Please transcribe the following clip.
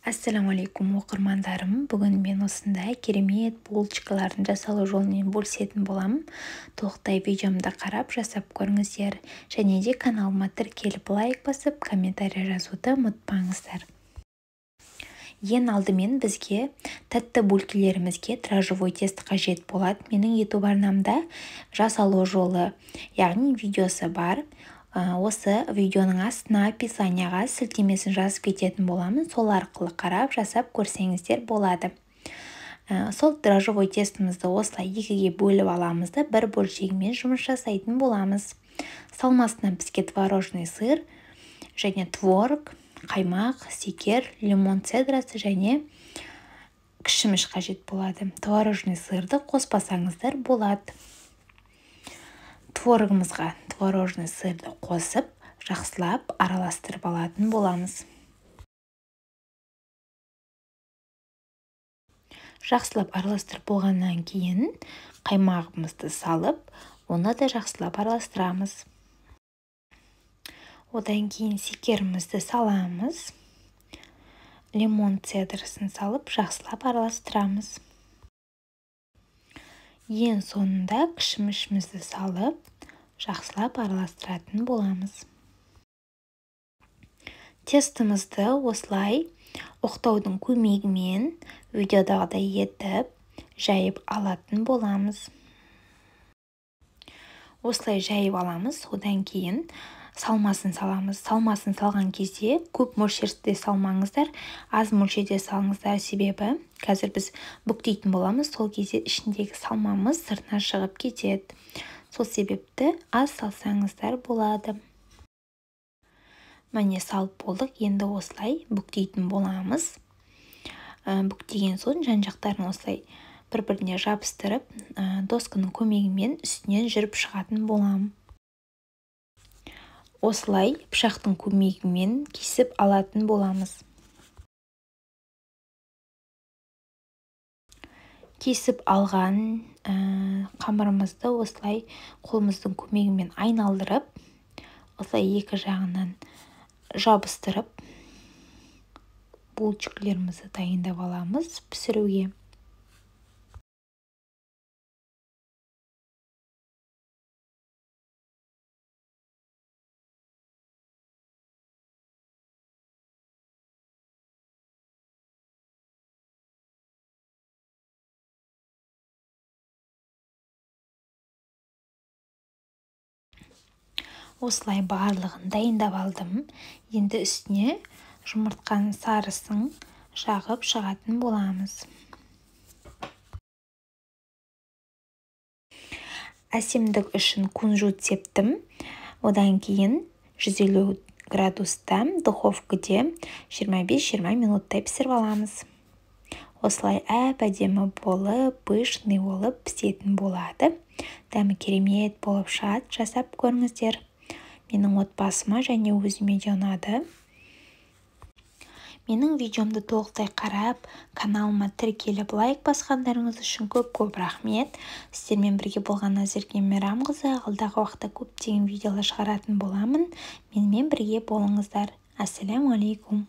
Ассалаумағалейкум, оқырмандарым! Бүгін мен осындай керемет булочкалардың жасалу жолымен бөлісетін боламын. Толықтай видеомды қарап, жасап көріңіздер. Және де каналыма тіркеліп, лайк басып, комментарий жазуды ұмытпаңыздар. Ең алдымен бізге тәтті бөлкелерімізге дрожжевой тесто қажет болады. Менің YouTube арнамда жасалу жолы, яғни видеосы бар. Осы видеоның астына описанияға сілтемесін жазып кететін боламын. Сол арқылы қарап, жасап көрсеңіздер болады. Сол дрожжевой тестімізді осылай екіге бөліп аламыз да, бір бөлшегімен жұмыс жасайтын боламыз. Салмасына бізге творожный сыр және творог, қаймақ, секер, лимон цедрасы және кішіміш қажет болады. Творожный сырды қоспасаңыздар болады. Творогымызға творожный сырды қосып, жақсылап араластырып алатын боламыз. Жақсылап араластырып болғаннан кейін қаймағымызды салып, оны да жақсылап араластырамыз. Одан кейін секерімізді саламыз. Лимон цедрасын салып, жақсылап араластырамыз. Ең соңында кішімішімізді салып, жақсылап араластыратын боламыз. Тестімізді осылай оқтаудың көмегімен видеодағыдай етіп жайып алатын боламыз. Осылай жайып аламыз, одан кейін салмасын саламыз. Салмасын салған кезде көп мөлшерде салмаңыздар, аз мөлшерде салыңыздар, себебі қазір біз бүктейтін боламыз, сол кезде ішіндегі салмамыз сыртына шығып кетеді. Сол себепті аз салсаңыздар болады. Міне, салып болдық, енді осылай бүктейтін боламыз. Бүктеген соң жан-жақтарын осылай бір-біріне жабыстырып, досканың көмегімен үстінен жүріп шығатын боламын. Осылай пышақтың көмегімен кесіп алатын боламыз. Кесіп алған қамырымызды осылай қолымыздың көмегімен айналдырып, осылай екі жағынан жабыстырып, булочкаларымызды дайындап аламыз пісіруге. Осылай барлығын дайындап алдым. Енді үстіне жұмыртқаның сарысын жағып шығатын боламыз. Әсемдік үшін кунжут септім. Одан кейін 150 градуста духовкада 25-20 минуттай пісіріп аламыз. Осылай әп-әдемі болып, пышный болып пісетін болады. Дәмі керемет болып шығады, жасап көріңіздер. Менің отбасыма және өзіме де ұнады. Менің видеомды толықтай қарап, каналыма тіркеліп, лайк басқандарыңыз үшін көп-көп рахмет. Сіздермен бірге болған Назерке Мейрамқызы. Алдағы уақытта көптеген видеолар шығаратын боламын. Менімен бірге болыңыздар. Ассалаумағалейкум.